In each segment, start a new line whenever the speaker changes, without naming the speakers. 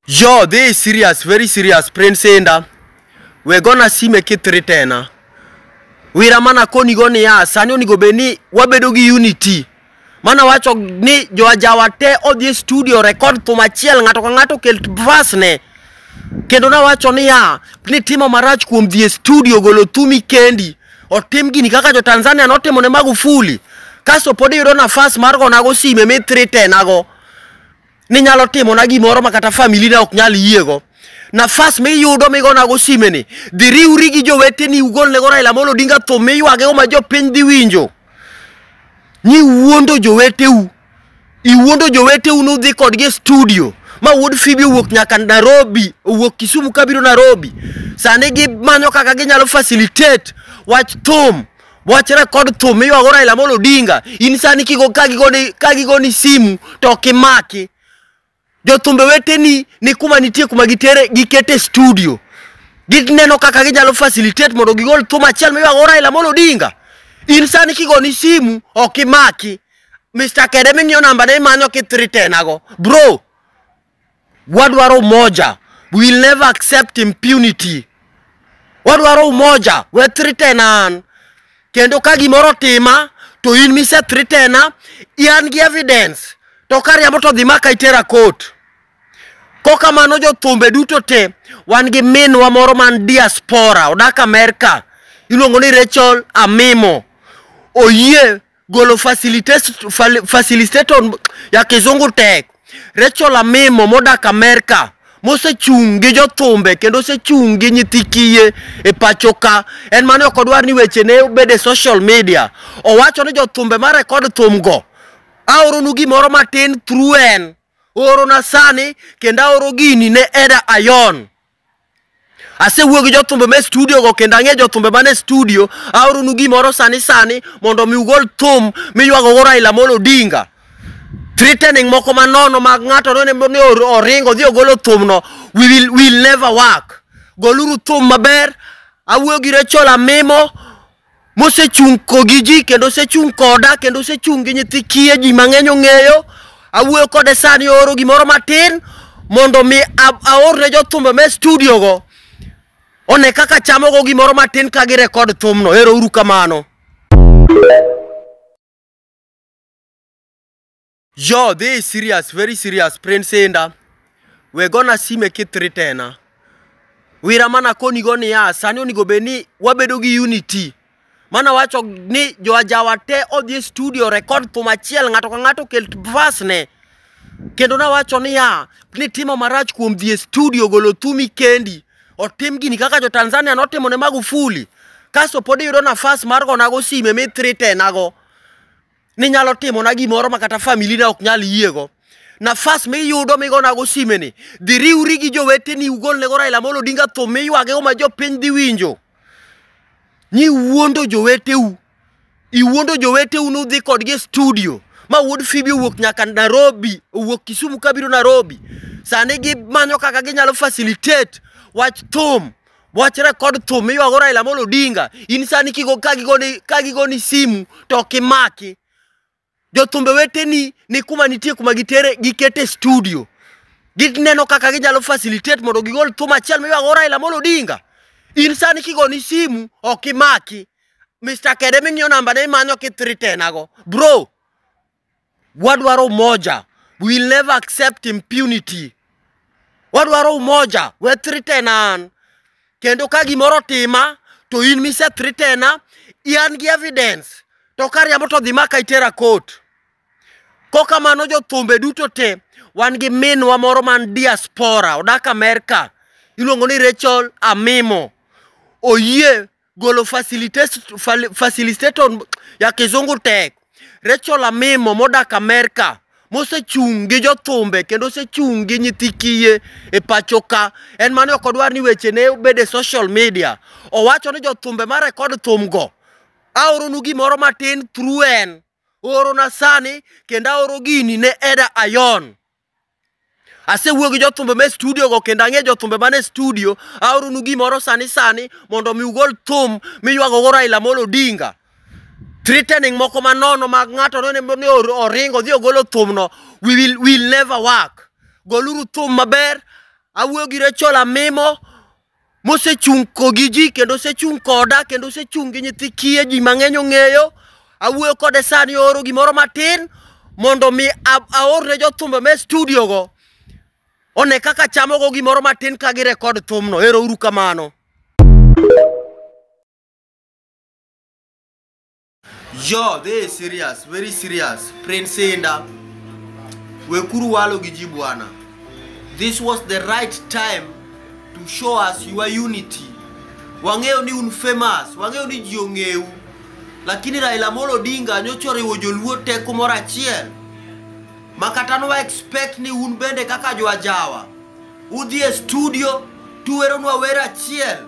Yo, this is serious, very serious. Prince Indah. We're gonna see make it three tena. Wira mana koni go niya, sani onego bed ni wabedo gi unity. Mana wacho ni joajawa te odhi e studio record thum achiel ng'ato ka ng'ato okel verse ne. Kendo nawacho niya, ni timo marach kuom dhi e studio golo thumi kendi. Otim gini kaka jo Tanzania notimo ne Magufuli. Kasto pod iyudo nafas mar gonago sime mi threatenago. Ninyalo timona gimoro ma kata family na ok nyal yiego. Nafas miyudo migonago sime ni, dhi riwri gi joweteni ugolnego Raila Amolo Odinga thum miywagego ma jopiny dhi winjo. Ni wuondo joweteu. Iwuondo joweteu nudhi kodgi e studio. Ma wuod Phoebe owuok nyaka Nairobi, owuok Kisumu kabiro Nairobi. Sani gimanyo kaka ginyalo facilitate wach thum. Wach record thum miywago Raila Amolo Odinga. In sani kigo ka gigoni simu to ok imaki. Jothumbe weteni ni kuma nitie kuma gitere gikete studio. Gineno kaka ginyalo facilitate mondo gigol thum achiel miywago Raila Amolo Odinga. In sani kigoni simu ok imaki. Mr. Kede ming'iyo namba ne imanyo kithreatenago. Bro, wadwaro umoja. We will never accept impunity. Wadwaro umoja. We threaten an. Kendo ka gimoro tima, to in mise threatena, an gi evidence. To kariambo to dhi maka itera court. Kokamano jothumbe duto te, wan gi minwa moro man diaspora, odak Amerka, iluongo ni Rachel Amimo. Oyie golo facilitator ya kizungu tek. Rachel Amimo modak Amerka, mosechung' gi jothumbe kendo osechung' gi nyithi kiye e pacho ka. En mane ok odwar ni weche ne obed e social media. Owacho ni jothumbe ma record thum go, aoronu gimoro matin through en. Oorona sani kendo aoro gini ne Eda Ayon. Asewuoyo gi jothumbe me studio go kendo ang'e jothumbe man e studio. Aoronu gimoro sani sani mondo mi ugol thum miywago go Raila Amolo Odinga. Threatening moko manono mag ng'ato ni oringo odhi ogolo thumno we will never work. Goluru thum maber. Awuoyo gi Rachel Amimo mosechung' gi ji kendo osechung' koda kendo osechung' gi nyithi kiye ji mang'eny ong'eyo. Awuoyo kode sani ooro gimoro matin mondo mi aorne jothumbe me studio go one kaka chamogo gimoro matin ka gi record thumno. Ero uru kamano. Yo, this is serious, very serious. Prince Indah. We're gonna see make it three tena. Wira mana koni go niya, sani onego bed ni wabedo gi unity. Mana wacho ni joajawa te odhi e studio record thum achiel ng'ato ka ng'ato okel verse ne. Kendo nawacho niya, ni timo marach kuom dhi e studio golo thumi kendi. Otim gini kaka jo Tanzania notimo ne Magufuli. Kasto pod iyudo nafas mar gonago sime mi threatenago. Ninyalo timona gimoro ma kata family na ok nyal yiego. Nafas miyudo migonago sime ni, dhi riwri gi joweteni ugolnego Raila Amolo Odinga thum miywagego ma jopiny dhi winjo. Ni wuondo joweteu. Iwuondo joweteu nudhi kodgi e studio. Ma wuod Phoebe owuok nyaka Nairobi, owuok Kisumu kabiro Nairobi. Sani gimanyo kaka ginyalo facilitate wach thum. Wach record thum miywago Raila Amolo Odinga. In sani kigo ka gigoni simu to ok imaki. Jothumbe weteni ni kuma nitie kuma gitere gikete studio. Gineno kaka ginyalo facilitate mondo gigol thum achiel miywago Raila Amolo Odinga. In sani kigoni simu ok imaki. Mr. Kede ming'iyo namba ne imanyo kithreatenago. Bro, wadwaro umoja. We will never accept impunity. Wadwaro umoja. We threaten an. Kendo ka gimoro tima, to in mise threatena, an gi evidence. To kariambo to dhi maka itera court. Kokamano jothumbe duto te, wan gi minwa moro man diaspora, odak Amerka, iluongo ni Rachel Amimo. Oyie golo facilitator ya kizungu tek. Rachel Amimo modak Amerka, mosechung' gi jothumbe kendo osechung' gi nyithi kiye e pacho ka. En mane ok odwar ni weche ne obed e social media. Owacho ni jothumbe ma record thum go, aoronu gimoro matin through en. Oorona sani kendo aoro gini ne Eda Ayon. Asewuoyo gi jothumbe me studio go kendo ang'e jothumbe man e studio. Aoronu gimoro sani sani mondo mi ugol thum miywago go Raila Amolo Odinga. Threatening moko manono mag ng'ato ni oringo odhi ogolo thumno we will never work. Goluru thum maber. Awuoyo gi Rachel Amimo mosechung' gi ji kendo osechung' koda kendo osechung' gi nyithi kiye ji mang'eny ong'eyo. Awuoyo kode sani ooro gimoro matin mondo mi aorne jothumbe me studio go one kaka chamogo gimoro matin ka girekod thumno. Ero uru kamano. Yo, this is serious, very serious. Prince Inda, wekuru walo gi ji bwana. This was the right time to show us your unity. Wang'eyo ni un famous, wang'eyo ni ji ong'eyu. Lakini Raila Amolo Odinga nyocha oriwo joluo te kumoro achiel. Ma kata nwa expect ni un bende kaka jo ajawa. Udhi e studio tuweronwa wer achiel.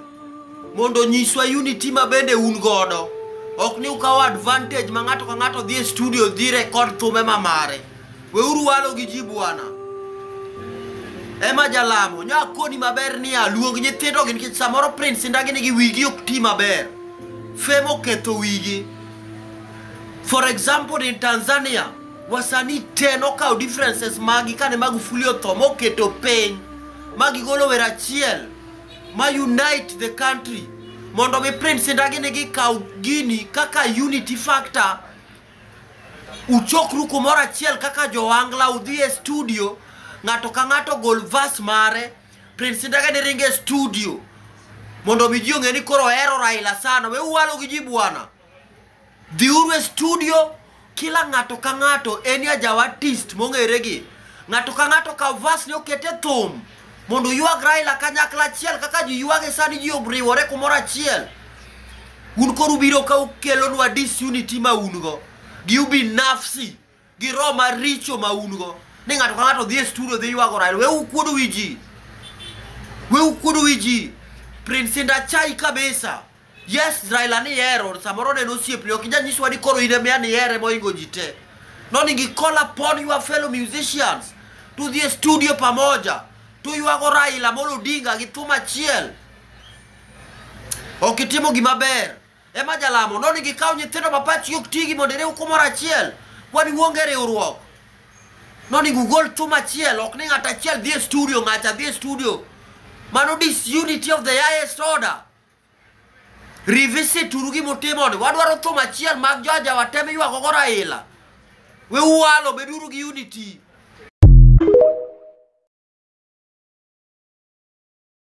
Mondo onyiswa unity ma bende un godo. Ok ni ukawo advantage ma ng'ato ka ng'ato dhi e studio dhi record thume ma mare. Weuru walo gi ji bwana. Ema jalamo, nya akoni maber niya, luong nyithindo gi nikech samoro Prince Indah gi nigi wigi ok ti maber. Fame oketho wigi. For example in Tanzania, wasanii te nokawo differences magi kane Magufuli otho moketo piny ma gigolo wer achiel ma unite the country mondo mi Prince Indah gini gikaw gini kaka unity factor uchokru kumoro achiel kaka joangla udhi e studio ng'ato ka ng'ato gol verse mare Prince Indah gini ringo e studio mondo mi ji ong'e ni koro ohero Raila sana we uwalo gi ji bwana dhiuru e studio kila ng'ato ka ng'ato en ya jawa artist mong'ere gi ng'ato ka ng'ato kaw verse ni okete thum mondo uywag Raila kanyakla achiel kaka ji ywage sani ji oriwore kumoro achiel un koro ubiro ka ukelonwa disunity ma un go gi ubinafsi gi roho maricho ma un go ni ng'ato ka ng'ato dhi e studio dhi ywago Raila we ukuodo wi ji we ukuodo wi ji Prince Indah chai kabisa yes Raila ni hero samoro ne en osiepni ok inyal nyiswa ni koro in ema ni here mohingo ji te noningo i call upon your fellow musicians tudhi e studio pamoja tuywago Raila Amolo Odinga gi thum achiel ok itimo gima ber ema jalamo noningo ikaw nyithindo ma pachgi ok tigi mondo iriw kumoro achiel kwani uonge riwruok noningo ugol thum achiel ok ni ng'ato achiel dhi e studio ng'acha dhi e studio mano disunity of the highest order revisit uru gima utimoni wadwaro thum achiel mag joajawa te miywago go Raila we uwalo beduru gi unity.